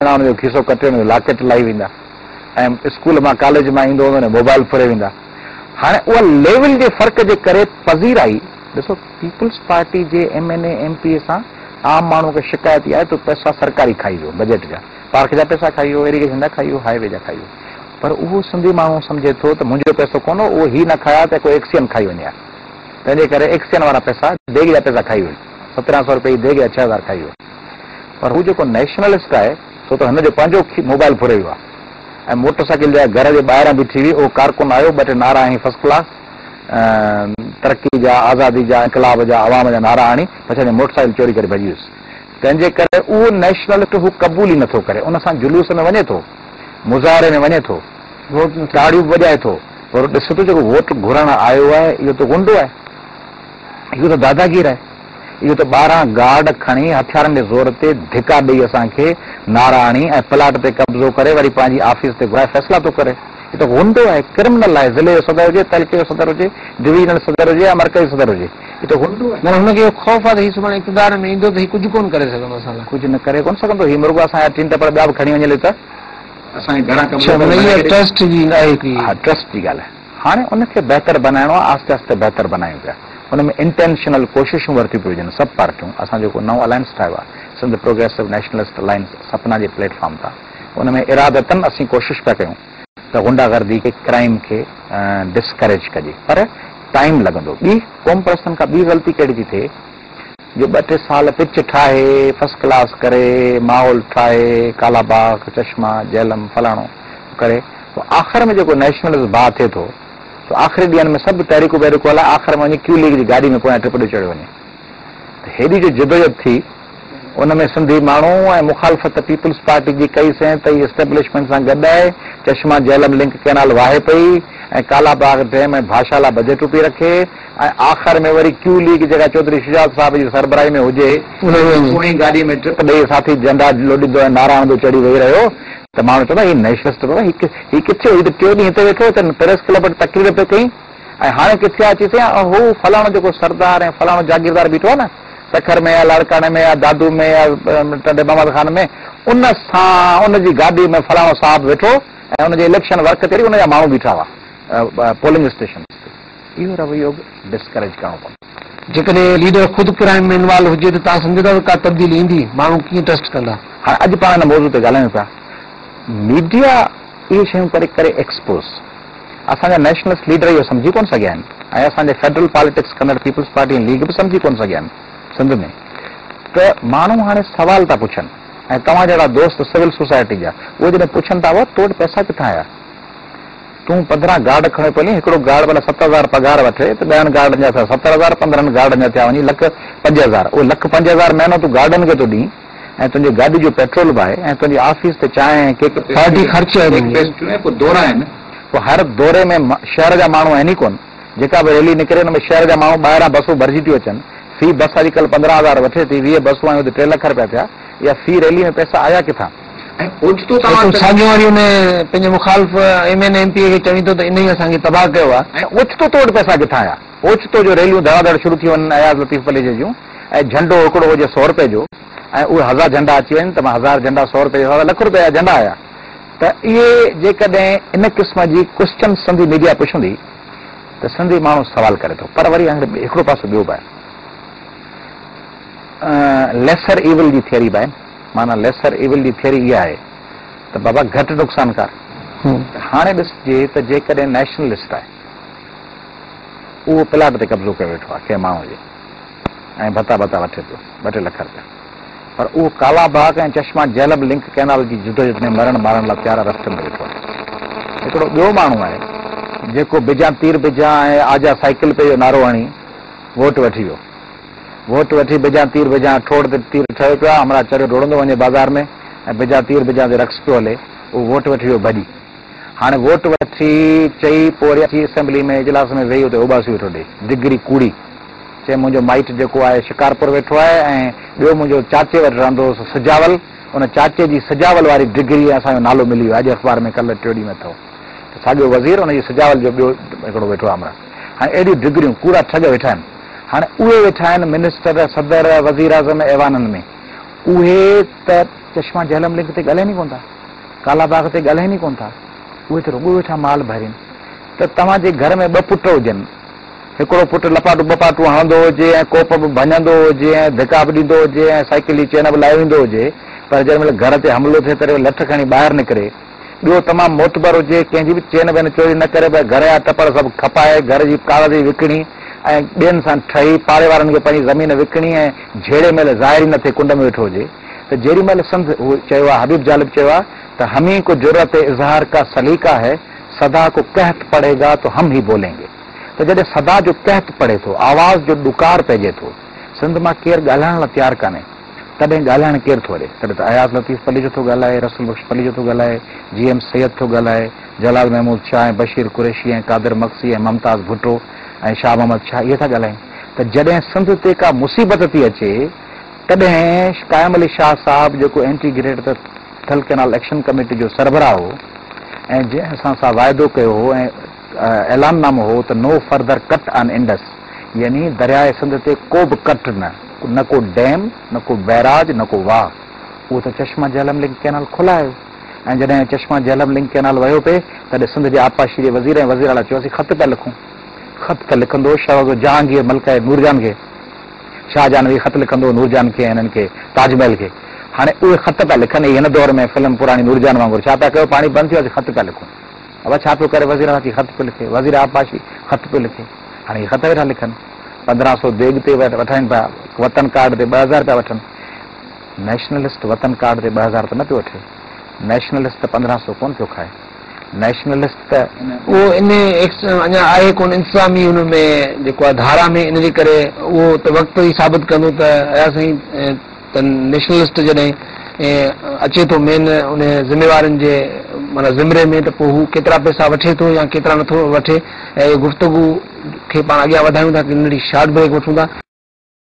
ان جو کيسو ڪٽي ان جو لاڪيٽ لاهي ويندا ۽ اسڪول مان ڪاليج مان ايندو هوندو ان جو موبائل ڦري ويندا. هاڻي اها ليول جي فرق جي ڪري پذيرائي ڏسو پيپلز پارٽي جي M N A M P A سان عام ماڻهو کي شڪايت اها آهي ته پئسا سرڪاري کائي ويو بجيٽ جا پارڪ جا پئسا کائي ويو ايريگيشن جا کائي ويو هاء وي جا کائي ويو پر اهو سنڌي ماڻهو سمجهي ٿو ته منهنجو پئسو ڪونه هو اهو هي نه کايا ته ڪو ايڪسين کائي وڃي ها تنهن جي ڪري ايڪسين وارا پئسا ديڳ جا پئسا کائي ويو 17 سو رپئي جي ديڳ جا 6000 کائي ويو. پر هو جيڪو نيشنلسٽ آهي سو ته هن جو پنهنجو موبائل ڦري ويو آهي ۽ موٽر سائيڪل جا گهر جي ٻاهران بيٺي هئي اهو ڪارڪن آيو ٻه ٽي نعرا هڻي فرسٽ ڪلاس ترقي جا آزادي جا انقلاب جا عوام جا نعرا هڻي پڇاڙي موٽر سائيڪل چوري ڪري ڀڄي ويس تنهن جي ڪري اهو نيشنلسٽ هو قبول ئي نٿو ڪري ان سان جلوس ۾ وڃي ٿو مظاهري ۾ وڃي ٿو تاڙيون به وڄائي ٿو پر ڏسي ٿو جيڪو ووٽ گهرڻ آيو آهي اهو ته غنڊو آهي اهو ته داداگير آهي. اهو ته 12 گارڊ کڻي هٿيارن جي زور تي ڌڪا ڏئي اسان کي نعرا هڻي ۽ پلاٽ تي قبضو ڪري وري پنهنجي آفيس تي گهرائي فيصلا ٿو ڪري. هي ته غنڊو آهي، ڪرمنل آهي، ضلعي جو صدر هجي، تعلقي جو صدر هجي، ڊويزنل صدر هجي يا مرڪزي صدر هجي، هي ته غنڊو آهي. معنيٰ هن کي اهو خوف آهي ته هي سڀاڻي اقتدار ۾ ايندو ته هي ڪجهه ڪونه ڪري سگهندو اسان لاء. ڪجهه نه ڪري ڪونه سگهندو، هي مرڳو اسان جا ٽين ٽپڙ ٻيا به کڻي وڃي ته اسان جي گهران قبضو ڪري معنيٰ اها ٽرسٽ جي آهي هڪڙي. ها ٽرسٽ جي ڳالهه آهي. هاڻي ان کي بهتر بنائڻو آهي، آهستي آهستي بهتر بنايون پيا. ان ۾ انٽينشنل ڪوششون ورتيون پيون وڃن سڀ پارٽيون اسان جيڪو نئون الائنس ٺاهيو آهي سنڌ پروگريسو نيشنلسٽ الائنس سپنا جي پليٽ فارم تان ان ۾ ارادتن اسين ڪوشش پيا ڪيون ته غنڊا گردي کي ڪرائيم کي ڊسڪريج ڪجي پر ٽائيم لڳندو ٻي قوم پرستن کان ٻي غلطي ڪهڙي ٿي ٿئي جو ٻه ٽي سال پچ ٺاهي فرسٽ ڪلاس ڪري ماحول ٺاهي ڪالا باغ چشما جهلم فلاڻو ڪري پوء آخر ۾ جيڪو نيشنلسٽ ڀاء ٿئي ٿو سو آخري ڏينهن ۾ سڀ تحريڪون بحريڪون هلائي آخر ۾ وڃي ڪيو ليگ جي گاڏي ۾ پويان ٽپ ڏئي چڙهيو وڃي ته هيڏي جو جدوجهد ٿي ان ۾ سنڌي ماڻهو ۽ مخالفت پيپلز پارٽي جي ڪئي سين ته هي اسٽيبلشمينٽ سان گڏ آهي، چشما جهلم لنڪ ڪئنال واهي پئي ۽ ڪالا باغ ڊيم ۽ ڀاشا لا بجيٽون پئي رکي ۽ آخر ۾ وري ڪيو ليگ جيڪا چوڌري شجاعت صاحب جي سربراهي ۾ هجي پوئين گاڏي ۾ ٽپ ڏئي ساٿي جهنڊا لوڏيندو ۽ نعرا هڻندو چڙهي ويهي رهيو ته ماڻهو چوندا هي نيشنلسٽ بابا هي هي ڪٿي هو هي ته ٽيون ڏينهن هتي ويٺو هو ته پريس ڪلب وٽ تقرير پئي ڪئي ۽ هاڻي ڪٿي آ اچي سائين هو فلاڻو جيڪو سردار ۽ فلاڻو جاگيردار بيٺو آ نه سکر ۾ يا لاڙڪاڻي ۾ يا دادو ۾ يا ٽنڊي محمد خان ۾ ان سان ان جي گاڏي ۾ فلاڻو صاحب ويٺو ۽ ان جي اليڪشن ورڪ تي ان جا ماڻهو بيٺا هئا پولنگ اسٽيشنز تي اهو رويو به ڊسڪريج ڪرڻو پوندو. جيڪڏهن ليڊر خود ڪرائيم ۾ انوالو هجي ته توهان سمجهو ٿا ته ڪا تبديلي ايندي؟ ماڻهو ڪيئن ٽرسٽ ڪندا؟ هاڻي اڄ پاڻ ان موضوع تي ڳالهايون پيا. ميڊيا اهي شيون ڪري ڪري ايڪسپوز. اسان جا نيشنلسٽ ليڊر اهو سمجهي ڪونه سگهيا آهن ۽ اسان جي فيڊرل پاليٽڪس ڪندڙ پيپلز پارٽي ۽ ليگ به سمجهي ڪونه سگهيا آهن سنڌ ۾ ته ماڻهو هاڻي سوال ٿا پڇن ۽ توهان جهڙا دوست سول سوسائٽي جا اهي جڏهن پڇن ٿا بابا تو وٽ پئسا ڪٿان آيا؟ تون 15 گارڊ کڻيو پيو هلين، هڪڙو گارڊ ڀلا 7000 پگهار وٺي ته 10 گارڊن جا ٿيا 70,000، 15 گارڊن جا ٿيا وڃي لک 5000. اهي لک 5000 مهينو تون گارڊن کي ٿو ڏين ۽ تنهنجي گاڏي جو پيٽرول به آهي ۽ تنهنجي آفيس تي چانهه ۽ ڪيڪ پارٽي خرچ آهي ڪيڪ تنهنجي. پيسٽريون ۽ پوء دورا آهن، پوء هر دوري ۾ شهر جا ماڻهو آهن ئي ڪونه، جيڪا به ريلي نڪري ان ۾ شهر جا ماڻهو ٻاهران بسون ڀرجي ٿيون اچن، في بس اڄڪلهه 15,000 وٺي ٿي، 20 بسون آيون ته 3 لک رپيا ٿيا، اها في ريلي ۾ پئسا آيا ڪٿان؟ ۽ اوچتو ۽ توهان تون ساڳيو وري ان پنهنجي مخالف ايم اين ايم پي اي کي چوين ٿو ته انهي اسان کي تباهه ڪيو آهي. ۽ اوچتو تو وٽ پئسا ڪٿان آيا؟ اوچتو جو ريليون ڌڙا ڌڙ شروع ٿي وڃن اياز لطيف پليجي جون ۽ جهنڊو هڪڙو هجي سؤ رپئي جو ۽ اهي هزار جهنڊا اچي وڃن ته مان هزار جهنڊا سؤ رپئي جي حساب سان لک رپئي جا جهنڊا آيا ته اهي جيڪڏهن ان قسم جي ڪوئسچن سنڌي ميڊيا پڇندي ته سنڌي ماڻهو سوال ڪري ٿو پر وري هڪڙو پاسو ٻيو به آهي ليسر ايول جي ٿيوري به آهي. معنيٰ ليسر ايول جي ٿيوري اها آهي ته بابا گهٽ نقصانڪار. ته هاڻي ڏسجي ته جيڪڏهن نيشنلسٽ آهي اهو پلاٽ تي قبضو ڪيو ويٺو آهي ڪنهن ماڻهو جي ۽ ڀتا ڀتا وٺي پيو ٻه ٽي لک رپيا پر اهو ڪالا باغ ۽ چشما جهلم لنڪ ڪئنال جي جدوجهد ۾ مرڻ مارڻ لاء تيار رستي ۾ ويٺو آهي. هڪڙو ٻيو ماڻهو آهي جيڪو بجان تير بجان ۽ آجا سائيڪل پي جو نعرو هڻي ووٽ وٺي ويو. ووٽ وٺي بجان تير بجان ٺوڙ تي تير ٺهيو پيو آ، همراهه چريو ڊوڙندو وڃي بازار ۾ ۽ بجان تير بجان تي رقص پيو هلي، اهو ووٽ وٺي ويو ڀڄي. هاڻي ووٽ وٺي چئي پوء وري اچي اسيمبلي ۾ اجلاس ۾ ويهي اتي اوٻاسيون ويٺو ڏي، ڊگري ڪوڙي. چئي منهنجو مائٽ جيڪو آهي شڪارپور ويٺو آهي ۽ ٻيو منهنجو چاچي وٽ رهندو هو سو سجاول، ان چاچي جي سجاول واري ڊگري ۽ اسان جو نالو ملي ويو اڄ اخبار ۾ ڪلهه ٽيون ڏينهن ۾ اٿئو ته ساڳيو وزير ان جي سجاول جو ٻيو هڪڙو ويٺو آهي همراهه. هاڻي اهڙيون ڊگريون ڪوڙا ٺڳ ويٺا آهن. هاڻي اهي ويٺا آهن منسٽر، صدر، وزيراعظم ايوانن ۾، اهي ته چشما جهلم لنڪ تي ڳالهائين ئي ڪونه ٿا، ڪالا باغ تي ڳالهائين ئي ڪونه ٿا، اهي ته رڳو ويٺا مال ڀرين. ته توهان جي گهر ۾ ٻه پٽ هجن، هڪڙو پٽ لپاٽون ٻپاٽون هڻندو هجي ۽ ڪوپ به ڀڃندو هجي ۽ ڌڪا به ڏيندو هجي ۽ سائيڪل جي چين به لاهي ويندو هجي پر جنهن مهل گهر تي حملو ٿئي تڏهن لٺ کڻي ٻاهر نڪري. ٻيو تمام معتبر هجي، ڪنهن جي به چين وين چوري نه ڪري پر گهر جا ٽپڙ سڀ کپائي، گهر جي ڪاغذ وڪڻي ۽ ٻين سان ٺهي پاڙي وارن کي پنهنجي زمين وڪڻي ۽ جهيڙي مهل ظاهر ئي نه ٿئي ڪنڊ ۾ ويٺو هجي ته جيڏي مهل سنڌ هو چيو آهي حبيب جالب چيو آهي ته همين ڪو جرئت اظهار ڪا سليقه هي صدا ڪو قحط پڙيگا تو هم هي بولينگي ته جڏهن صدا جو قحط پڙي ٿو آواز جو ڏڪار پئجي ٿو سنڌ مان ڪير ڳالهائڻ لاء تيار ڪانهي تڏهن ڳالهائڻ ڪير ٿو اچي؟ تڏهن ته اياز لطيف پليجو ٿو ڳالهائي، رسول بخش پليجو ٿو ڳالهائي، جي ايم سيد ٿو ڳالهائي، جلال محمود شاهه ۽ بشير قريشي ۽ قادر مگسي ۽ ممتاز ڀٽو ۽ شاهه محمد شاهه اهي ٿا ڳالهائين ته جڏهن سنڌ تي ڪا مصيبت ٿي اچي تڏهن قائم علي شاهه صاحب جيڪو anti greater Thal canal action committee جو سربراهه هو ۽ جنهن اسان سان واعدو ڪيو هو ۽ اعلان نامو هو ته no further cut on Indus يعني درياء سنڌ تي ڪو به ڪٽ نه، نه ڪو ڊيم، نه ڪو بئراج، نه ڪو واهه. اهو ته چشما جهلم لنڪ ڪئنال کولايو ۽ جڏهن چشما جهلم لنڪ ڪئنال وهيو پئي تڏهن سنڌ جي آبپاشي جي وزير ۽ وزير اعليٰ چيو اسين خط پيا لکون. خط ته لکندو هو شهروز جهانگير ملڪه نورجهان کي. شاهجهان ويهي خط لکندو هو نورجهان کي ۽ هنن کي تاج محل کي. هاڻي اهي خط پيا لکن. هي هن دور ۾ فلم پراڻي نورجهان وانگر ڇا پيا ڪيو پاڻي بند ٿيو اسين خط پيا لکون. ابا ڇا پيو ڪري وزير اعليٰ خط پيو لکي وزير آبپاشي خط پيو لکي هاڻي هي خط ويٺا لکن 1500 ديڳ تي وٺائين پيا وطن ڪارڊ تي 2000 پيا وٺن نيشنلسٽ وطن ڪارڊ تي 2000 ته نه پيو وٺي نيشنلسٽ ته 1500 ڪونه پيو کائي نيشنلسٽ ته اهو ان اڃا آهي ڪونه انتظامي ان ۾ جيڪو آهي ڌارا ۾ ان جي ڪري اهو ته وقت ئي ثابت ڪندو ته اياز سائين ته نيشنلسٽ جڏهن اچي ٿو مين ان ذميوارين جي معنيٰ زمري ۾ ته پوء هو ڪيترا پئسا وٺي ٿو يا ڪيترا نٿو وٺي ۽ اهو گفتگو کي پاڻ اڳيان وڌايون ٿا هڪ ننڍڙي شارٽ بريڪ وٺون ٿا.